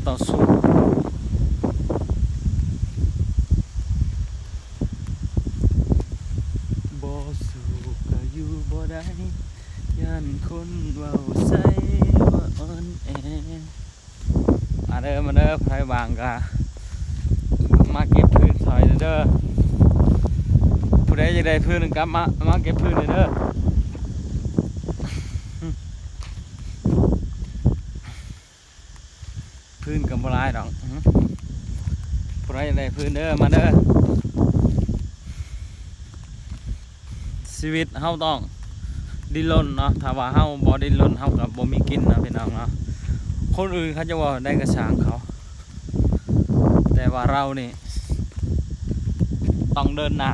ຕໍ່ສູ້. ບໍ່ສູ້ກໍຢູ່ບໍ່ໄດ້ ຢ້ານຄົນເວົ້າໃສ່ວ່າອ່ອນແອ. ມາເດີ ມາເດີ ໃຜວ່າງກະມາເກັບຟືນຊ່ອຍເດີ ຜູ້ໃດຢາກໄດ້ຟືນກະມາ ມາເກັບຟືນເດີ. ຟືນກໍບໍ່ຫຼາຍດອກ ຫື ຜູ້ໃດຢາກໄດ້ຟືນເດີ ມາເດີ. ຊີວິດເຮົາຕ້ອງດີ້ນລົນເນາະ ຖ້າວ່າເຮົາບໍ່ດີ້ນລົນ ເຮົາກໍບໍ່ມີກິນເນາະ ພີ່ນ້ອງເນາະ. ຄົນອື່ນເຂົາຈະເວົ້າແນວໃດກໍຊ່າງເຂົາ ແຕ່ວ່າເຮົານີ້ຕ້ອງເດີນໜ້າ